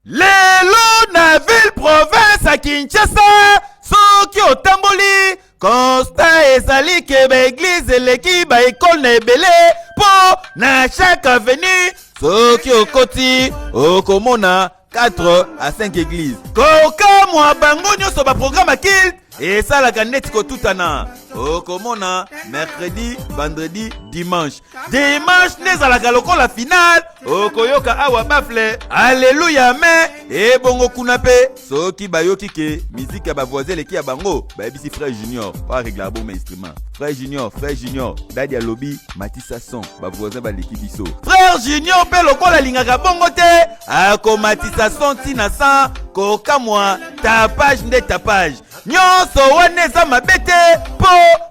Lelo na ville province ya Kinshasa, soki otamboli, constat ezali ke ba eglise eleki ba ekole na ebele mpo na chaque avenue soki okoti okomona 4 à 5 églises. Kokamwa bango nyonso ba programme ya culte esalaka neti kotutana. Okomona mercredi, vendredi, dimanche. Dimanche nde ezalaka lokola finale, okoyoka awa bafle alleluya me ebongo kuna mpe soki bayoki ke miziki ya bavoisin eleki ya bango, bayebisi frère Junior po areglaka bongo instrument. Frère Junior, frère Junior, dadi alobi matisa son, bavoisin baleki biso. Frère Junior mpe lokola alingaka bongo te, akomatisa son ntina 100. Kokamwa, tapage nde tapage. Nyonso wana eza mabe te, mpo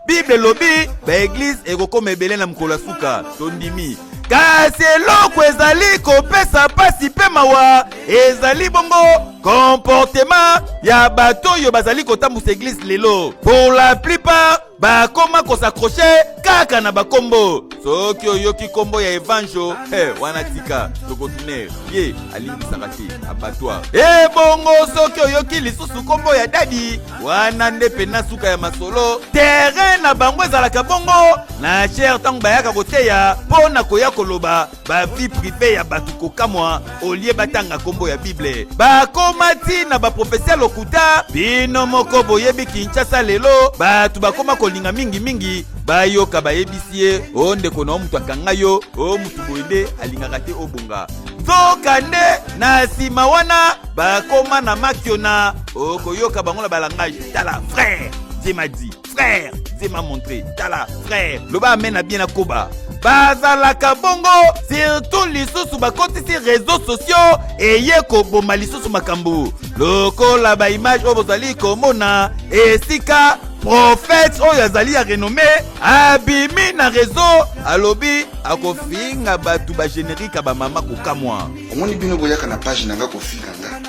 Bible elobi baeglize ekokoma ebele na mokolo ya suka, tondimi. Kasi eloko ezali kopesa pasi mpe mawa ezali bongo comportement ya bato oyo bazali kotambusa eglize lelo. Pour la plupart bakoma kosaccroche kaka na bakombo. Soki oyoki kombo ya evanjo, hey, wana tika tokotuner ye alimbisaka te, abattoir. Ebongo soki oyoki lisusu kombo ya dadi, wana nde pena suka ya masolo. Terrain na bango ezalaka bongo na chere ntango bayaka koteya mpo na koya koloba ba vie privée ya bato. Kokamwa, olie batanga kombo ya Bible, bakoma ti na baprofesi ya lokuta. Bino moko boyebi Kinshasa lelo bato bakoma kolinga mingimingi bayoka bayebisi ye o ndeko na yo moto akanga yo, o motu boye nde alingaka te obonga. Nzoka nde na nsima wana bakoma na makiona, okoyoka bango na balangage: tala frère, Dieu m'a dit, frère, Dieu m'a montré, tala frère, loba amen na bien. Nakoba bazalaka bongo, surtout lisusu bakotisi réseaux sociaux, eye koboma lisusu makambo lokola baimage oyo bozali komona esika prophète oyo azali ya renommé abimi na réseau, alobi akofinga bato bagénérique ya bamama. Kokamwa. Omoni, bino boyaka na page na nga kofinga nga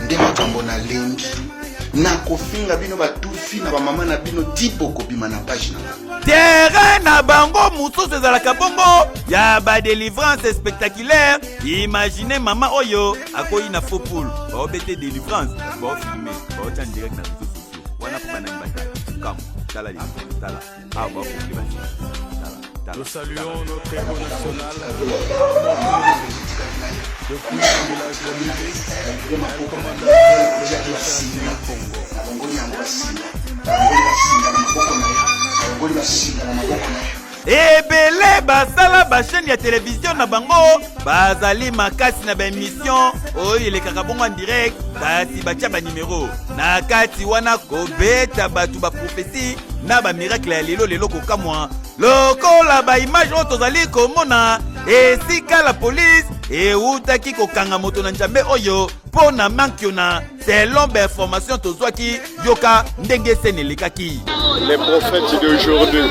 nde makambo nalembi nakofinga bino batufi na bamama na bino ti bokobima na page na nga. Terrain na bango mosusu ezalaka bongo ya badelivrance spectaculaire. Imagine mama oyo akoyi na faux poule, baobete délivrance, baofilme, baotya direct na réseaux sociaux wana mpo banani batala. Kamwa, tala likambo, tala awa baofilme basi, tala, tala. Nous saluons notre héros national, depuis le village de Lubé, un commandant du Congo. Nalongoli yango basinga, nalongoli basinga na maboko na yo, nalongoli basinga na maboko na yo. Ebele basala bachaîne ya televizio na bango, bazali makasi na baémission oyo elekaka bongo en direct, kasi batia banimero na kati wana kobeta bato baprofesi na bamiracle ya lelo lelo. Kokamwa, lokola baimage oyo tozali komona esika la polise ewutaki kokanga moto na Nzambe oyo mpo na mankiona, selon bainformation tozwaki. Yoka ndenge scène elekaki. Les prophètes d'aujourd'hui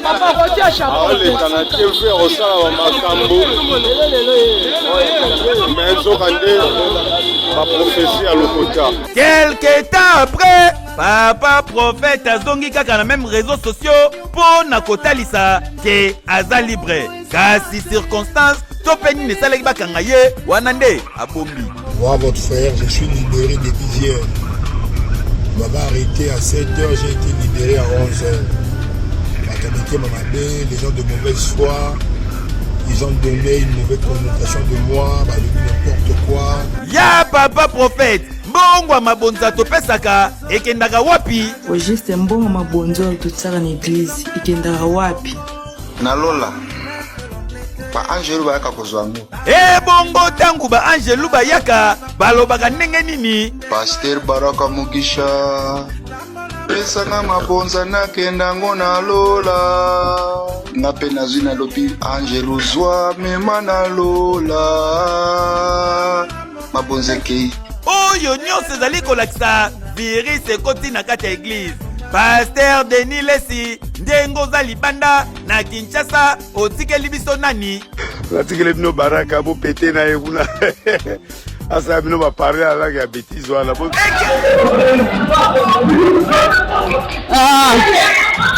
aoleka na TV, akosala bamakambo, me nzoka nde baprofesi ya lokuta. Quelque temps après, papa prophète azongi kaka na même réseaux sociaux mpo na kotalisa ke aza libre, kasi circonstance to mpe nini esalaki bakanga ye wana nde abombi. Moi, votre frère, je suis libéré depuis hier. On m'avait arrêté à 7h, j'ai été libéré à 11h. Bato mabe, les gens de mauvaise foi, ils ont donné une mauvaise connotation de moi, balobi n'importe quoi. Ya papa prophète, mbongo ya mabonza topesaka ekendaka wapi? Au juste, mbongo mabonzo oyo totiaka na eglize ekendaka wapi? Nalola baangelu bayaka kozwa yango. Ebongo ntango baangelu bayaka, balobaka ndenge nini? Pasteur Baraka Mugisha, pesanga mabonza nakenda ngo na lola. Nga mpe nazwi, nalobi: angelu, zwa, mema na lola mabonza ekei. Oyo nyonso ezali kolakisa virus ekoti na kati ya eglize. Pasteur Denis Lesi, ndenge oza libanda na Kinshasa, otikeli biso nani? Natikeli bino Baraka, bopete na ye kuna, asala bino baparle alaki ya bétise wana.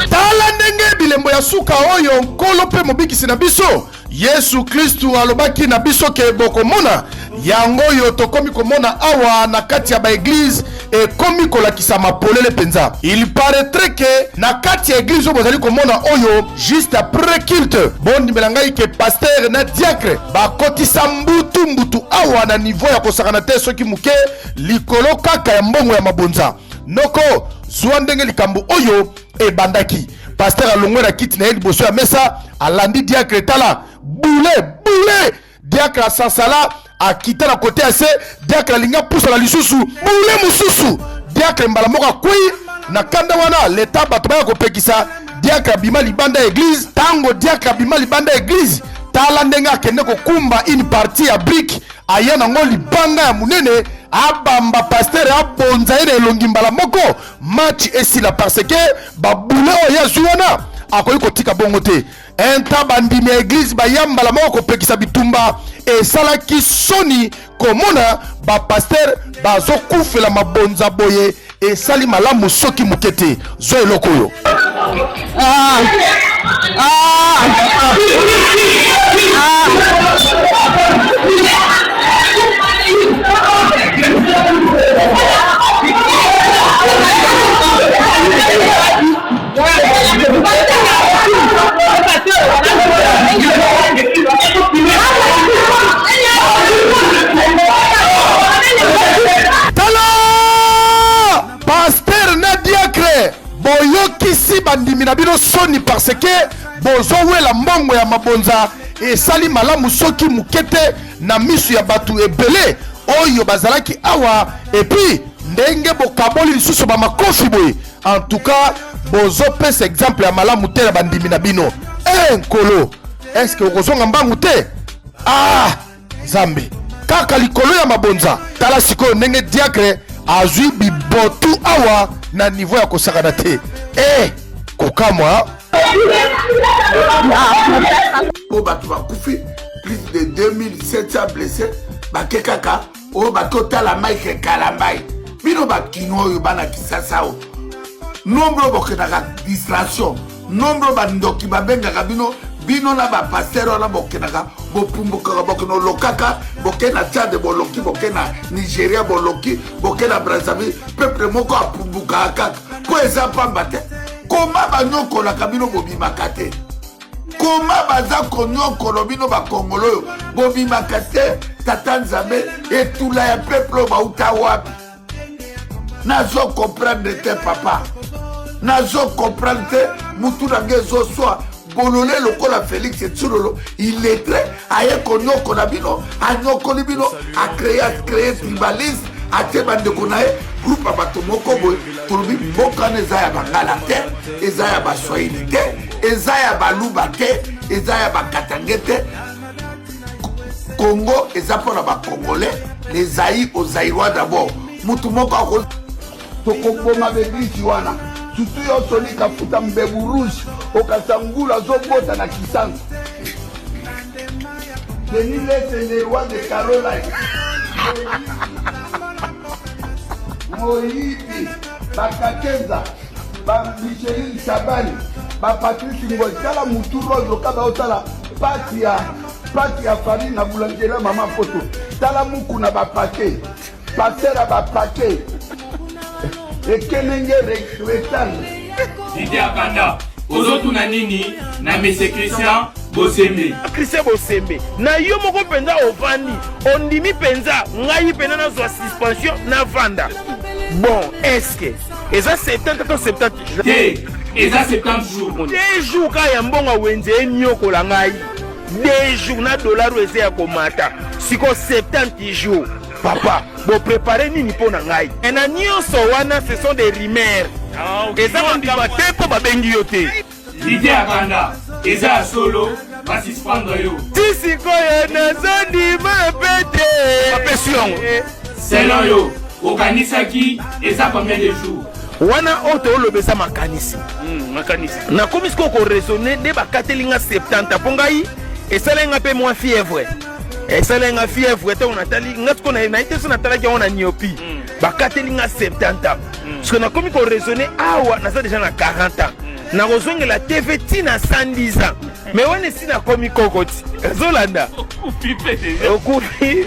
Tala ndenge bilembo ya suka oyo Nkolo mpe Mobikisi na biso Yesu Kristu alobaki na biso ke bokomona. Yango oyo tokomi komona awa na kati ya ba eglise ekomi kolakisama polele mpenza. Il paraîtrait que na kati ya eglise oyo bozali komona oyo juste après culte, bondimela ngai ke pasteur na diacre bakotisa mbutu mbutu awa na niveau ya kosakana te soki moke likolo kaka ya mbongo ya mabonza. Noko, zwa ndenge likambo oyo ebandaki. Pasteur alongwe na kiti na ye liboso ya mesa, alandi diacre, tala boule boule diacre asasala akita na kote ya se diacre alingi apusana lisusu bule mosusu diacre mbala moko akwei na kanda wana leta bato baya kopekisa diacre abima libanda ya eglise ntango diacre abima libanda ya eglise tala ndenge akende kokumba une partie ya brique aya nango libanga ya monene abamba pastere abonza ye na elongi mbala moko match esila parce que babule oyo ye azwi wana akoki kotika bongo te Inta bandimi ya eglise baya mbala moko kopekisa bitumba esalaki soni komona ba pasteur bazokufela mabonza boye esali malamu soki moke te zwa eloko oyo ah. Ah. Ah. Tala pasteur na diacre boyokisi bandimi na bino soni parce que bozowela mbongo ya mabonza esali malamu soki moke te na miso ya bato ebele oyo bazalaki awa epuis ndenge bokaboli lisusu bamakofi boye En tout cas, bozo pesa exemple ya malamu te na bandimi na bino. Eh nkolo, est-ce que okozonga mbangu te? Ah, Nzambe. Kaka likolo ya mabonza. Tala sikoyo ndenge diacre azwi bibotu awa na niveau ya kosakana te. Eh, kokamwa. Po bato bakufi plus de 2700 blessés bake kaka oyo bake otala mike kalambai bino bakino oyo bana kisasa oyo nombre oyo bokendaka distraction nombre oyo bandoki babengaka bino bino na bapaster wana bokendaka bopumbukaka bokende olokaka boke na tchade boloki boke na nigeria boloki boke na brazzaville peuple moko apumbukaka kaka mpo eza pamba te koma banyokolaka bino bobimaka te koma baza konyokolo bino bakongolo oyo bobimaka te tata nzambe etula ya peuple oyo bauta wapi nazo comprendre te papa nazo comprendre te mutu na ngai ezoswa bolole lokola félix tshilolo illettré aye konyokola bino anyokoli bino acree acree tribalisme atie bandeko na ye groupe ya bato moko boye tolobi mboka wana eza ya bangala te eza ya baswahili te eza ya baluba te eza ya bakatange te congo eza mpo na bacongolais les zaï aux zaïrois d'abord motu moko ako tokoboma baeglise wana surtout yo soni kafuta mbebu rouge okasa ngulu azobota na kisantu denis lese le roi de caroline moyibi bakakenza bamicheline shabani bapatrice ngoi tala mutu rose okaba otala pati ya pati ya farine na boulangerie ya mama poto tala muku na bapake Pasteur ya ba paquet. Ekelenge rectangle. Didier Akanda, ozotuna nini na Monsieur Christian Bosembe? Christian Bosembe, na yo moko mpenza ovandi, ondimi mpenza ngai mpenza nazwa suspension navanda. Bon, est-ce que eza 70 to 70 te eza 70 jours deux jours kaka ya mbongo ya wenze enyokola ngai deux jours na dollar oyo eza ya komata siko 70 jours papa boprepare nini mpo na ngai e na nyonso wana ce sont des rumeurs ah, eza kondima te mpo babengi yo te lide ya kanda eza ya solo basuspendre yo ti sikoyo nazondima mpe te bapesi yango selon yo okanisaki eza combien de jours wana oyo tooloba eza makanisi hmm, nakomi sikoyo koraisonne nde bakateli nga 70 mpo ngai esalaki nga mpe mwa fièvre esalaki nga fièvre ntango natali nga sikoyo naye te so natalaki yango na niopi hmm. bakateli nga 70 ans hmm. sikoyo nakomi koraisonne awa naza deja na 40 ans nakozongela tv ti na 110 ans. Mais wana esi nakomi koko ti ozolanda okufi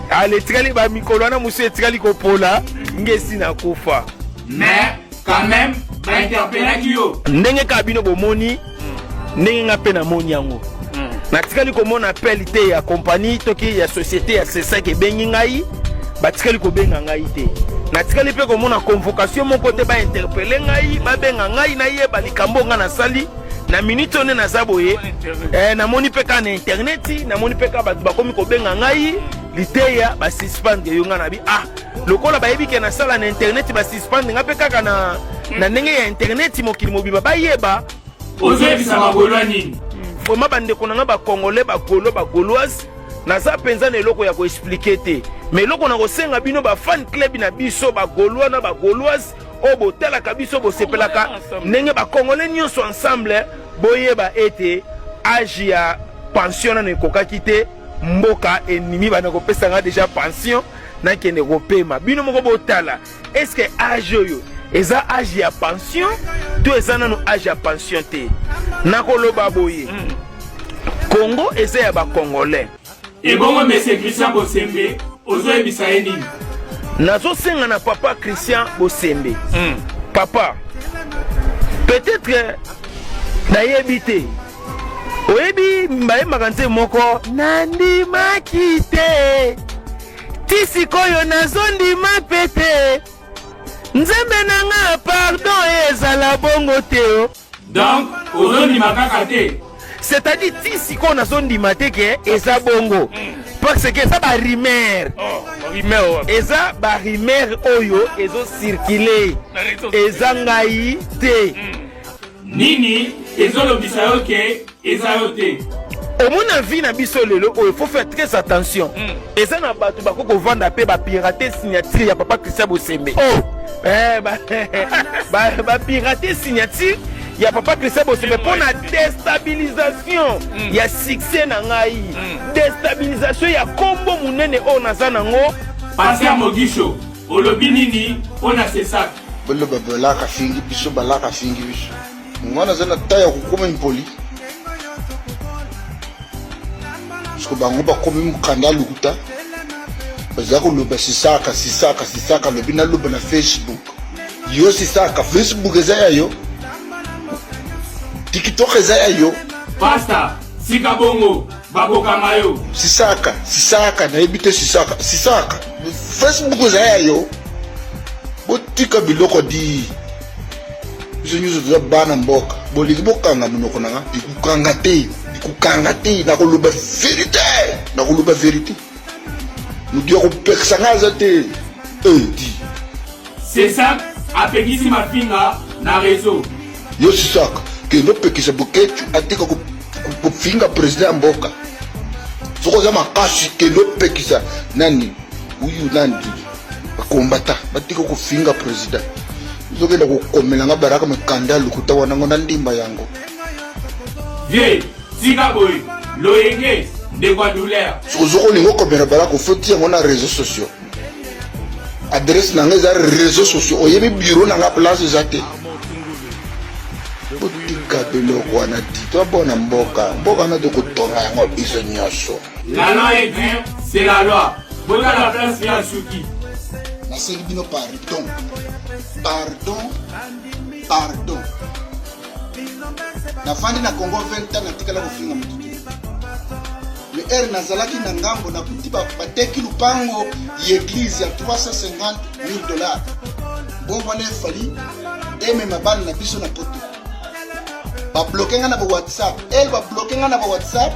ale etikali bamikolo wana mosusu etikali kopola nge esi nakufa. Mais quand même bainterpelaki yo ndenge kaka bino bomoni, ndenge nga mpe namoni yango. Natikali komona appel te ya compagnie toki ya société ya CSAC ebengi ngai, batikali kobenga ngai te. Natikali mpe komona convocation moko te, bainterpeller ngai, babenga ngai nayeba likambo ngai nasali. Na minute oyo nde naza boye, namoni mpe kaka na internet, namoni mpe kaka bato bakomi kobenga ngai liteya basuspendre yo. Ngai nabi ah, lokola bayebi ke nasala na internet, basuspendre ngai mpe kaka na ndenge ya internet, mokili mobimba bayeba. Ozoyebisa bagaulois nini? Vraiment, bandeko na ngai bacongolais, bagaulois, bagauloise, naza mpenza na eloko ya koexpliquer te. Mais eloko na kosenga bino, bafan club na biso, bagaulois na bagauloise oyo botalaka biso, bosepelaka ndenge bacongolais nyonso ensemble, boyeba ete age ya pension nano ekokaki te. Mboka enimi bana kopesa nga déjà pension, nakende kopema. Bino moko botala, est ce que age oyo eza age ya pension to eza nano age ya pension te? Nakoloba boye, Congo eza ya bacongolais. Ebongo monsieur Christian Bosembe, ozoyebisa ye nini? Nazosenga na papa Christian Bosembe, papa, peut-être nayebi te, oyebi bayembaka nzembo moko: "Nandimaki te, ti sikoyo nazondima mpe te, Nzambe na nga, pardon, ezala bongo te o." Donc ozondima kaka te? C'est-à-dire ti sikoyo nazondima te ke eza bongo, parce que eza barumeur, eza barumeur oyo ezocirculer, eza ngai te. Nini ezolobisa yo ke eza yo te? Omona, vie na biso lelo oyo, faut faire très attention. Eza na bato bakoki kovanda mpe bapirate signature ya papa Christian Bosembe. Oh. Eh, bapirate signature ya papa Christian Bosembe mpo na déstabilisation ya succès na ngai, déstabilisation ya kombo monene oyo naza nango. Pasteur Mogisho, olobi nini mpo na CSAC? Boloba balaka fingi biso, balaka fingi biso. Ngwana aza na ta ya kokoma impoli parceke bango bakomi mokanda lokuta, baza koloba sisaka sisaka sisaka. Alobi naloba na Facebook. Yo sisaka, Facebook eza ya yo, TikTok eza ya yo? Pasta, sika bongo bakokanga yo. Sisaka sisaka, nayebi te. Sisaka sisaka, Facebook eza ya yo? Botika biloko di biso nyonso toza bana mboka. Bolingi bokanga monoko na nga, ekokanga te, ekokanga te. Nakoloba vérité, nakoloba vérité, moto ya kopekisa nga aza te. Di CSAC apekisi mafinga na réseau. Yo sisaka, kende opekisa Boketu atika kofinga président ya mboka. Soki oza makasi, kende opekisa nani uyu nani bakombata batika kofinga président. Ozokenda kokomela nga baraka mikanda ya lokuta wana ngo na ndimba yango. Vie tika boye, loyenge ndeko ya douleur. Soki ozokolinga okomela baraka, ofoti yango na réseau sociaux. Adresse na nga eza réseau sociaux, oyebi bureau na nga place eza te. Botika biloko wana ti twabona mboka, mboka wana tokotonga yango biso nyonso. La loi est dure, c'est la loi. Botala place ya suki. Nasengi bino pardon, pardon, pardon. Nafandi na Congo 20 ans, natikala kofinga motu te. Le r nazalaki na ngambo, nakuti bateki lupango ya église ya 350 000 dollars. Mbongo wana efali emema bana na biso na poto. Babloquer nga na ba WhatsApp, ele babloquer nga na ba WhatsApp,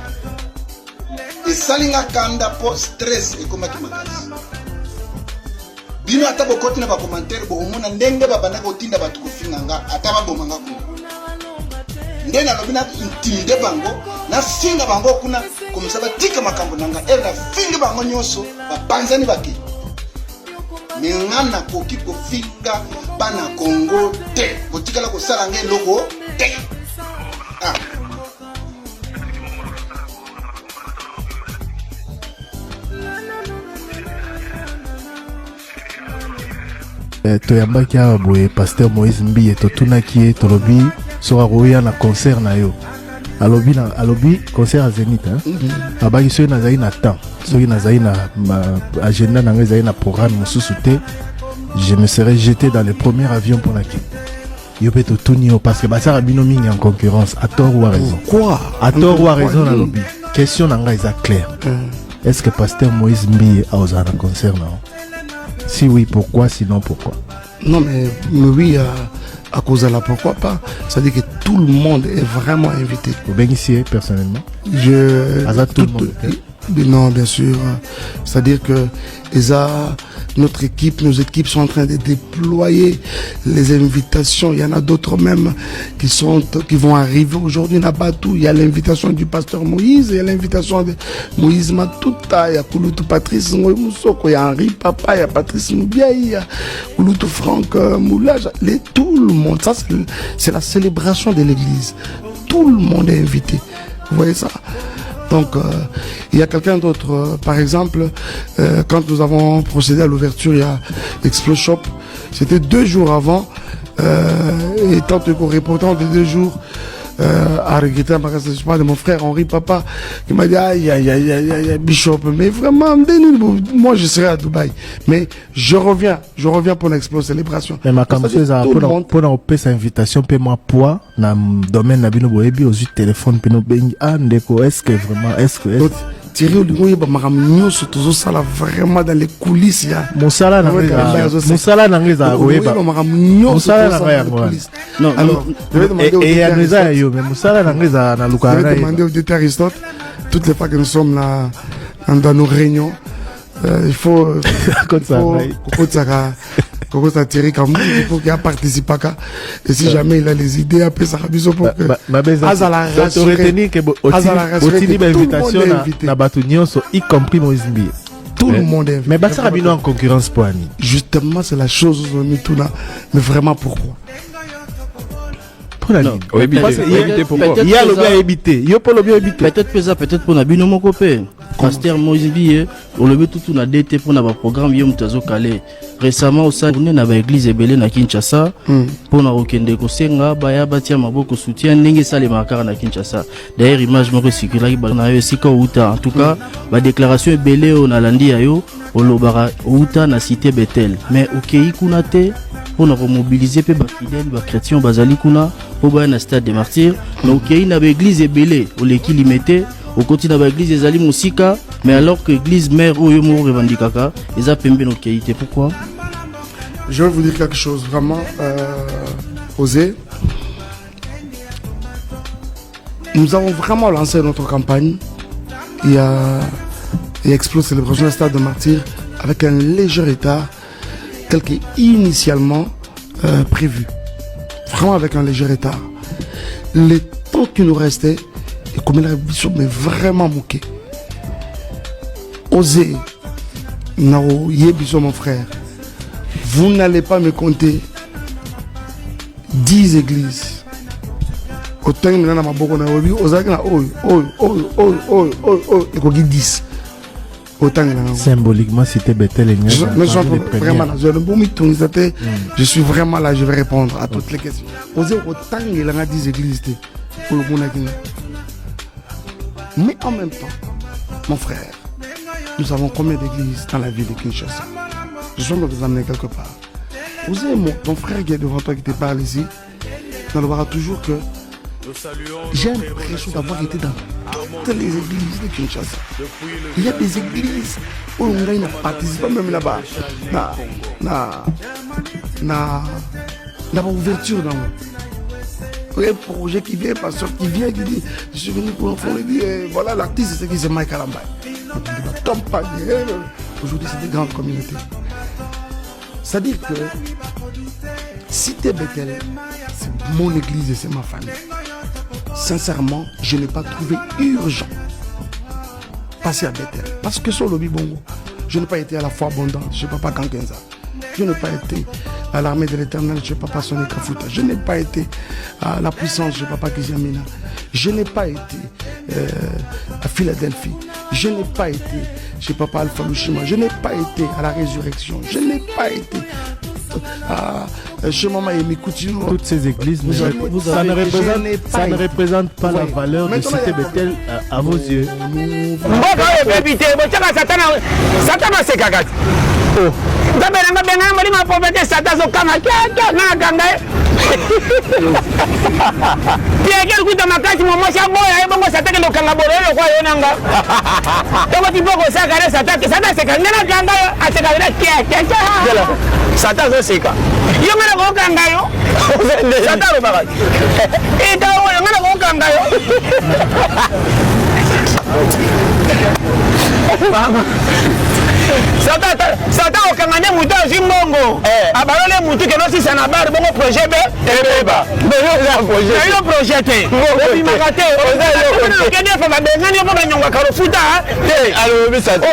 esali nga kanda mpo stress ekomaki makasi. Bino ata bokoti na bacommentaire, bokomona ndenge babandaki kotinda bato kofinga nga, ata baboma nga kuna. Nde nalobi na intimider bango, nafinga bango kuna komisa batika makambo na nga. Ere nafingi bango nyonso, bapanzani bakei. Me nga nakoki kofinga bana Kongo te, botikala kosala nga eloko te. Ah. Toyambaki awa boye pasteur Moïse Mbiye, totunaki ye, tolobi soki akoya na concert na yo. Alobi na alobi concert ya Zenith hein. Mm -hmm. Abaki soki nazali na temps, soki nazali na ma, agenda na ngai ezali na programme mosusu te, je me serais jeté dans le premier avion pour la quitter. Yo pe totuni yo parce que basala bino mingi en concurrence à tort ou à raison. Pourquoi? À tort ou à raison nalobi. Question na ngai eza claire. Mm. Est-ce que pasteur Moïse Mbiye aozala na concert na Si oui, pourquoi? Sinon pourquoi? Non mais, mais oui, à, à cause de la pourquoi pas. C'est-à-dire que tout le monde est vraiment invité. Obengisi ye personnellement? Je Aza tout, le monde. Non, bien sûr. C'est-à-dire que eza notre équipe, nos équipes sont en train de déployer les invitations. Il y en a d'autres même qui sont, qui vont arriver aujourd'hui na Batou. Il y a l'invitation du pasteur Moïse, il y a l'invitation de Moïse Matuta, il y a Kulutu Patrice Ngoy Moussoko, il y a Henri Papa, il y a Patrice Moubiaï, il y a Kulutu Franck Moulage. Les, tout le monde. Ça, c'est la célébration de l'église. Tout le monde est invité. Vous voyez ça? Donc, il y a quelqu'un d'autre. Par exemple, quand nous avons procédé à l'ouverture, il y a Explo Shop. C'était 2 jours avant. Et tant que reportant de 2 jours, à regretter, je parle de mon frère Henri Papa, qui m'a dit, aïe, aïe, aïe, aïe, aïe, Bishop, mais vraiment, moi je serai à Dubaï. Mais je reviens pour l'Explo Célébration. Mais ma C'est-à-dire ça, tout le monde. pour na opesa invitation, pe moi poids, na domaine na bino boyebi, ozwi téléphone, pe no bengi, ah, ndeko, est-ce que vraiment, est-ce que, est-ce Donc, Thierry Olingo, il y a makambo nyonso tozosala vraiment dans les coulisses ya Mosala na Ouais, ngai ouais, ezala- ouais, mosala na ngai ezala Donc, koyeba. oyeba makambo nyonso Mosala na tozosala ngai dans les yango wana. coulisses. Non, Alors, non, je vais demander au Et DT eyano eza ya Aristote. yo, mais mosala na ngai ezala na lukaka Je vais na ye. demander au DT Aristote, toutes les fois que nous sommes là, dans nos réunions, il faut, Comme ça, il faut ouais. kokotaka, kokota Thierry Kambu, il faut qu'il participe à et si jamais il a les idées, après ça biso pour que Azala Donc, rassuré. retenir que Azala rassuré otindi que tout le monde ba invitation est na, invité. na bato nyonso, y compris Moïse Mbiye. Tout le monde est invité. Mais basala bino en concurrence pour Annie. Justement, c'est la chose où on est tout là. Mais vraiment, pourquoi? Pour la Non. ligne. Oyebi te, Parce que oyebi te pourquoi? Peut-être Il y a que le ça- bien évité. Yo pour le bien évité. Peut-être mpe eza peut-être mpona bino moko mpe pasteur Moïse Mbiye olobi tutu na DT mpona baprogramme ye moto azokale. Récemment osali tournée na baéglise ebele na Kinshasa mpona kokende kosenga baya batia maboko, soutien ndenge esalemaka kaka na Kinshasa. D'ailleurs, image moko esikilaki na yo esika outa. En tout cas, badéclaration ebele oyo nalandi ya yo, olobaka outa na Cité Betel, mais okei kuna te mpona komobiliser mpe bafidèle, bachrétien bazali kuna mpo baya na Stade de Martyr. Mais okei na baéglise ebele, oleki Limete, okoti na baéglise ezali mosika, mais alors que église mère oyo moko revendikaka eza pembeni, okei te. Pourquoi? Je vais vous dire quelque chose vraiment osé. Nous avons vraiment lancé notre campagne. Il y a Explo Célébration au Stade de Martyr avec un léger retard, tel que initialement prévu. Vraiment avec un léger retard. Le temps qui nous restait, et comme la vision, mais vraiment moqué. Osez, Nao, Yebiso, mon frère, vous n'allez pas me compter 10 églises. Autant que na maboko na obi ozalaki na oyo oyo oyo oyo oyo oyo oyo ekoki 10 otangela nango. Symboliquement, Cité Bethel Je me suis vraiment là, je je suis vraiment là, je vais répondre à toutes les questions. Osez otangela nga 10 églises te oyo omonaki nga. Mais en même temps, mon frère, nous avons combien d'églises dans la ville de Kinshasa? Je suis en train de vous amener quelque part. Osez, ton frère qui est devant toi, qui te parle ici, on le verra toujours que j'ai l'impression d'avoir été dans toutes les églises de Kinshasa. Il y a des églises où on n'a participé même là-bas. Na, na, na, na ouverture dans il y a un projet qui vient, pasteur qui vient, qui dit, je suis venu pour l'enfant, il dit, eh, voilà l'artiste, c'est qui, c'est Mike Kalambay. Campagne. Aujourd'hui, c'est des grandes communautés. C'est-à-dire que Cité Bethel, c'est mon église et c'est ma famille. Sincèrement, je n'ai pas trouvé urgent passer à Bethel. Parce que sur le Bongo, je n'ai pas été à la foi abondante, je ne pas Kankenza. Je n'ai pas été à l'armée de l'éternel, je ne papa Sonny Kafuta. Je n'ai pas été à la puissance, je papa Kiziamina. Je n'ai pas été à Philadelphie. Je n'ai pas été chez papa Alpha Lushima. Je n'ai pas été à la résurrection. Je n'ai pas été. à, chez Maman Amy Couture. Toutes ces églises, Vous ne avez- rep- vous ça, avez ne été- représente, je n'ai ça pas ne été. représente pas la Voyez. valeur de Maintenant, Cité il y a- Bethel à vos yeux. Mboka oyo ebebi te, botyaka Satana. Satana asekaka te. Oh. Nzambe na nga, bengana molimo ya pauvreté. Satan azokanga kiakia, nga nakanga ye. Pieke lukuta makasi, mo mwasi aboya ye, bongo Satan kende kokanga bolo ye lokwa yo na nga. Toko ti poko osaka ne Satan, Satan aseka, nga nakanga yo, aseka na kiakia. Satan azoseka. Yo nga nakokanga yo. Satan alobaka. Eta oyo nga nakokanga yo. Satan Satan okanga nde moto azwi mbongo abaloli motu kende osisa na bar, bongo projet be ebeba. Yo projet te, obimaka te, okende fa babengani yo mpo banyongaka lofuta te,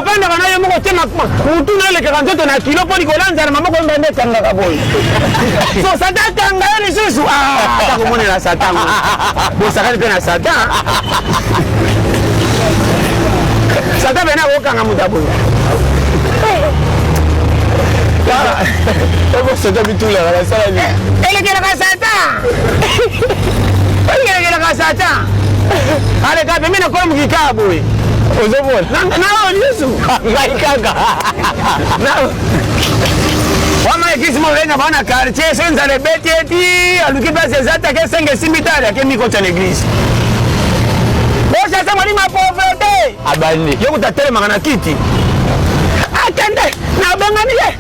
ovandaka na yo moko te, motu na elekaka nzoto na kilo mpo likolo ya nzala, maboko mba nde ekangaka boye. So Satan akanga yo lisusu ata komonela Satan, bosakani mpe na Satan. Satan pene akokanga moto aboye. Satan bitulaka basala nini? Elekelaka Satan, elekelaka Satan, aleka pembe na kola mokika boye. Ozomona na oyo lisusu ngai kaka wana eglise moko elenga bana quartier. So nzala ebeti eti aluki place eza te, ake senge esimbi te, ake mikota na église, bochasser molimo ya pauvreté. Abandi. Yo kuta atelemaka na kiti, akende nabengani ye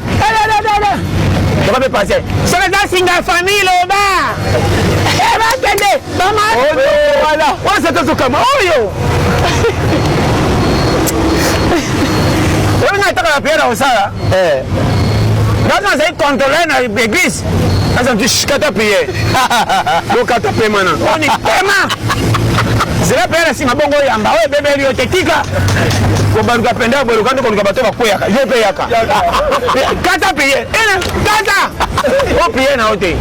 toka mpe pase. Soki eza singa ya famille, loba bakende bama wana sata ozokama oyo oyo. Ngai ataka na prière akosala, nga nazali contrôleur na église, naza mutu kata prière, lokata pema na oni pema, zela prière nsima, bongo oyamba oyo ebebeli yo te. Tika kobaluka penda boye, nde koluka bato bakweyaka, yo mpe yaka kata prière ene, kata o prière na yo te,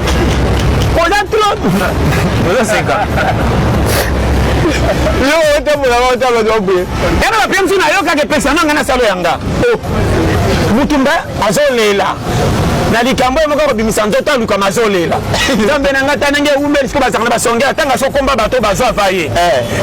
oza trop, ozoseka. Yo otambolaka, otala boye. Yana baprière mosusu nayokaka epesa na ngai nasalo yanga. Mutumba azolela na likambo ye moko akobimisa nzoto, alukama, azolela: Nzambe na ngai, ta ndenge ewumeli. Siko bazalaka na basongela, ntango azokomba bato bazwa ava ye.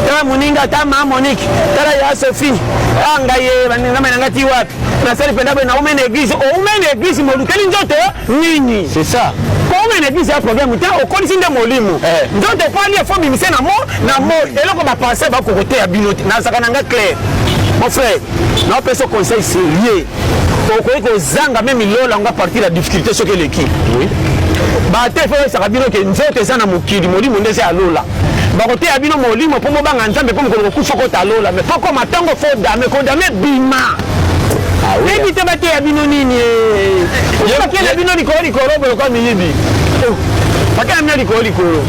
Tala moninga, ata ma Monique, tala ya Sophie, a ngai ye, Nzambe na ngai, ti wapi nasali mpenza boye? Naume na église, oume na église, molukeli nzoto nini? C'est ça. Koume na église ya problème te, okolisi nde molimo. Nzoto epali, efo bimise na mo na mo eloko bapense bakokoteya bino te. Nazalaka na nga clair, mon frère, naopesa conseil sérieux. Okoki kozanga même lola yango à partir ya difficulté soki eleki. Bate fo oyesaka bino ke nzoto eza na mokili, molimo nde eza ya lola. Bakoteya bino molimo mpo mobanga Nzambe, mpo mokolo kokufa kota lola. Mais fo koma ntango fo dame kodame bima, yebi te bateya bino nini. Bakela bino likolo likolo boye kwa miyibi, bakela bino likolo likolo.